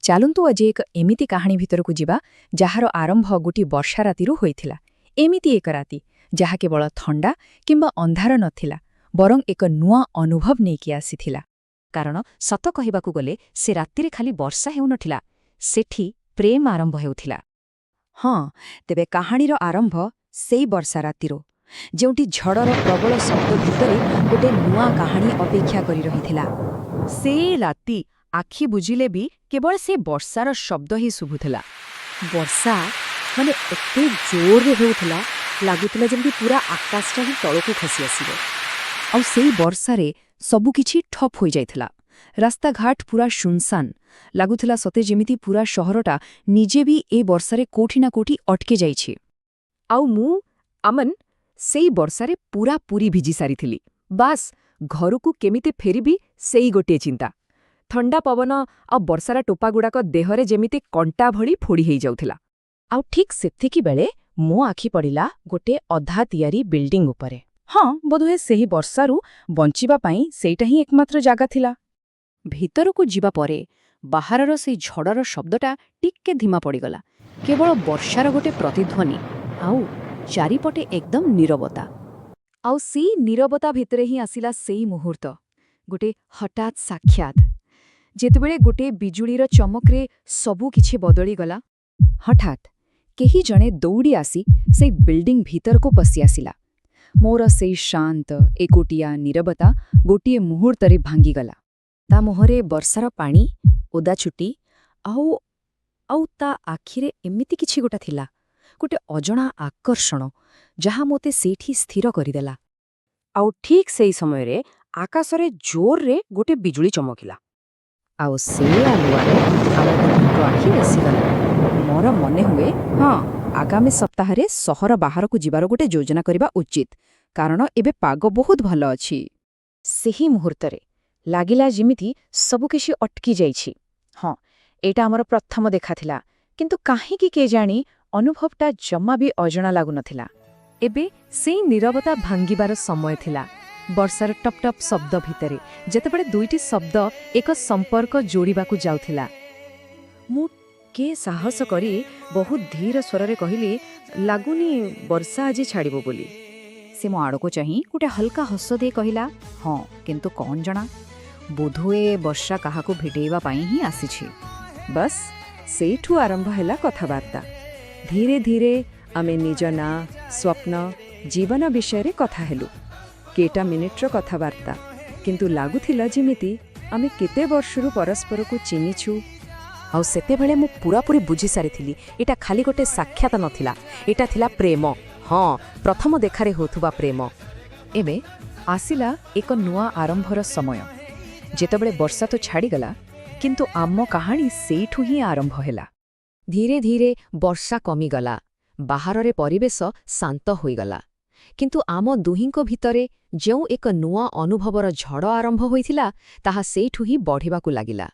ଚାଲନ୍ତୁ, ଆଜି ଏକ ଏମିତି କାହାଣୀ ଭିତରକୁ ଯିବା, ଯାହାର ଆରମ୍ଭ ଗୋଟିଏ ବର୍ଷା ରାତିରୁ ହୋଇଥିଲା। ଏମିତି ଏକ ରାତି, ଯାହା କେବଳ ଥଣ୍ଡା କିମ୍ବା ଅନ୍ଧାର ନଥିଲା, ବରଂ ଏକ ନୂଆ ଅନୁଭବ ନେଇକି ଆସିଥିଲା। କାରଣ ସତ କହିବାକୁ ଗଲେ, ସେ ରାତିରେ ଖାଲି ବର୍ଷା ହେଉନଥିଲା, ସେଠି ପ୍ରେମ ଆରମ୍ଭ ହେଉଥିଲା। ହଁ, ତେବେ କାହାଣୀର ଆରମ୍ଭ ସେଇ ବର୍ଷା ରାତିରୁ, ଯେଉଁଠି ଝଡ଼ର ପ୍ରବଳ ଶବ୍ଦ ଭିତରେ ଗୋଟେ ନୂଆ କାହାଣୀ ଅପେକ୍ଷା କରି ରହିଥିଲା। ସେଇ ରାତି ଆଖି ବୁଜିଲେ ବି କେବଳ ସେ ବର୍ଷାର ଶବ୍ଦ ହିଁ ଶୁଭୁଥିଲା। ବର୍ଷା ମାନେ ଏତେ ଜୋରରେ ହେଉଥିଲା, ଲାଗୁଥିଲା ଯେମିତି ପୁରା ଆକାଶଟା ହିଁ ତଳକୁ ଖସି ଆସିବ। ଆଉ ସେଇ ବର୍ଷାରେ ସବୁକିଛି ଠପ୍ ହୋଇଯାଇଥିଲା। ରାସ୍ତାଘାଟ ପୁରା ଶୂନଶାନ ଲାଗୁଥିଲା, ସତେ ଯେମିତି ପୁରା ସହରଟା ନିଜେ ବି ଏ ବର୍ଷାରେ କୋଉଠି ନା କୋଉଠି ଅଟକି ଯାଇଛି। ଆଉ ମୁଁ, ଅମନ, ସେଇ ବର୍ଷାରେ ପୁରା ପୁରି ଭିଜି ସାରିଥିଲି। ବାସ୍, ଘରକୁ କେମିତି ଫେରିବି, ସେଇ ଗୋଟିଏ ଚିନ୍ତା। ଥଣ୍ଡା ପବନ ଆଉ ବର୍ଷାର ଟୋପାଗୁଡ଼ାକ ଦେହରେ ଯେମିତି କଣ୍ଟା ଭଳି ଫୋଡ଼ି ହେଇଯାଉଥିଲା। ଆଉ ଠିକ୍ ସେତିକି ବେଳେ ମୋ ଆଖି ପଡ଼ିଲା ଗୋଟେ ଅଧା ତିଆରି ବିଲ୍ଡିଂ ଉପରେ। ହଁ, ବୋଧହୁଏ ସେହି ବର୍ଷାରୁ ବଞ୍ଚିବା ପାଇଁ ସେଇଟା ହିଁ ଏକମାତ୍ର ଜାଗା ଥିଲା। ଭିତରକୁ ଯିବା ପରେ ବାହାରର ସେଇ ଝଡ଼ର ଶବ୍ଦଟା ଟିକେ ଧୀମା ପଡ଼ିଗଲା। କେବଳ ବର୍ଷାର ଗୋଟେ ପ୍ରତିଧ୍ୱନି ଆଉ ଚାରିପଟେ ଏକଦମ ନୀରବତା। ଆଉ ସେଇ ନୀରବତା ଭିତରେ ହିଁ ଆସିଲା ସେଇ ମୁହୂର୍ତ୍ତ, ଗୋଟେ ହଠାତ୍ ସାକ୍ଷାତ, ଯେତେବେଳେ ଗୋଟେ ବିଜୁଳିର ଚମକରେ ସବୁ କିଛି ବଦଳିଗଲା। ହଠାତ୍ କେହି ଜଣେ ଦୌଡ଼ି ଆସି ସେଇ ବିଲ୍ଡିଂ ଭିତରକୁ ପଶି ଆସିଲା। ମୋର ସେଇ ଶାନ୍ତ ଏକୁଟିଆ ନୀରବତା ଗୋଟିଏ ମୁହୂର୍ତ୍ତରେ ଭାଙ୍ଗିଗଲା। ତା ମୁହଁରେ ବର୍ଷାର ପାଣି, ଓଦା ଚୁଟି ଆଉ ତା ଆଖିରେ ଏମିତି କିଛି ଗୋଟା ଥିଲା, ଗୋଟେ ଅଜଣା ଆକର୍ଷଣ, ଯାହା ମୋତେ ସେଇଠି ସ୍ଥିର କରିଦେଲା। ଆଉ ଠିକ୍ ସେଇ ସମୟରେ ଆକାଶରେ ଜୋରରେ ଗୋଟେ ବିଜୁଳି ଚମକିଲା। ଆଉ ସେ ଆଲୁଆରେ ଆମ ଦୁହିଁଙ୍କ ଆଖି ମିଶିଗଲା। ମୋର ମନେ ହୁଏ, ହଁ, ଆଗାମୀ ସପ୍ତାହରେ ସହର ବାହାରକୁ ଯିବାର ଗୋଟେ ଯୋଜନା କରିବା ଉଚିତ, କାରଣ ଏବେ ପାଗ ବହୁତ ଭଲ ଅଛି। ସେହି ମୁହୂର୍ତ୍ତରେ ଲାଗିଲା ଯେମିତି ସବୁକିଛି ଅଟକି ଯାଇଛି। ହଁ, ଏଇଟା ଆମର ପ୍ରଥମ ଦେଖା ଥିଲା, କିନ୍ତୁ କାହିଁକି କେଜାଣି ଅନୁଭବଟା ଜମା ବି ଅଜଣା ଲାଗୁନଥିଲା। ଏବେ ସେଇ ନୀରବତା ଭାଙ୍ଗିବାର ସମୟ ଥିଲା। ବର୍ଷାର ଟପ୍ ଟପ୍ ଶବ୍ଦ ଭିତରେ ଯେତେବେଳେ ଦୁଇଟି ଶବ୍ଦ ଏକ ସମ୍ପର୍କ ଯୋଡ଼ିବାକୁ ଯାଉଥିଲା, ମୁଁ କେ ସାହସ କରି ବହୁତ ଧୀର ସ୍ୱରରେ କହିଲି, "ଲାଗୁନି ବର୍ଷା ଆଜି ଛାଡ଼ିବ ବୋଲି।" ସେ ମୋ ଆଡ଼କୁ ଚାହିଁ ଗୋଟେ ହଲକା ହସ ଦେଇ କହିଲା, "ହଁ, କିନ୍ତୁ କ'ଣ ଜଣା, ବୋଧହୁଏ ବର୍ଷା କାହାକୁ ଭେଟେଇବା ପାଇଁ ହିଁ ଆସିଛି।" ବସ୍, ସେଇଠୁ ଆରମ୍ଭ ହେଲା କଥାବାର୍ତ୍ତା। ଧୀରେ ଧୀରେ ଆମେ ନିଜ ନାଁ, ସ୍ୱପ୍ନ, ଜୀବନ ବିଷୟରେ କଥା ହେଲୁ। କେଇଟା ମିନିଟ୍ର କଥାବାର୍ତ୍ତା, କିନ୍ତୁ ଲାଗୁଥିଲା ଯେମିତି ଆମେ କେତେ ବର୍ଷରୁ ପରସ୍ପରକୁ ଚିହ୍ନିଛୁ। ଆଉ ସେତେବେଳେ ମୁଁ ପୁରାପୁରି ବୁଝିସାରିଥିଲି, ଏଇଟା ଖାଲି ଗୋଟେ ସାକ୍ଷାତ ନଥିଲା, ଏଇଟା ଥିଲା ପ୍ରେମ। ହଁ, ପ୍ରଥମ ଦେଖାରେ ହେଉଥିବା ପ୍ରେମ। ଏବେ ଆସିଲା ଏକ ନୂଆ ଆରମ୍ଭର ସମୟ, ଯେତେବେଳେ ବର୍ଷା ତ ଛାଡ଼ିଗଲା, କିନ୍ତୁ ଆମ କାହାଣୀ ସେଇଠୁ ହିଁ ଆରମ୍ଭ ହେଲା। ଧୀରେ ଧୀରେ ବର୍ଷା କମିଗଲା, ବାହାରରେ ପରିବେଶ ଶାନ୍ତ ହୋଇଗଲା, କିନ୍ତୁ ଆମ ଦୁହିଁଙ୍କ ଭିତରେ ଯେଉଁ ଏକ ନୂଆ ଅନୁଭବର ଝଡ଼ ଆରମ୍ଭ ହୋଇଥିଲା, ତାହା ସେଇଠୁ ହିଁ ବଢ଼ିବାକୁ ଲାଗିଲା।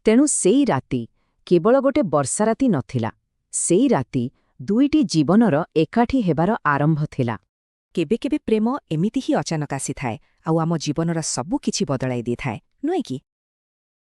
ତେଣୁ ସେଇ ରାତି କେବଳ ଗୋଟେ ବର୍ଷା ରାତି ନଥିଲା, ସେଇ ରାତି ଦୁଇଟି ଜୀବନର ଏକାଠି ହେବାର ଆରମ୍ଭ ଥିଲା। କେବେ କେବେ ପ୍ରେମ ଏମିତି ହିଁ ଅଚାନକ ଆସିଥାଏ ଆଉ ଆମ ଜୀବନର ସବୁ କିଛି ବଦଳାଇ ଦେଇଥାଏ, ନୁହେଁ କି?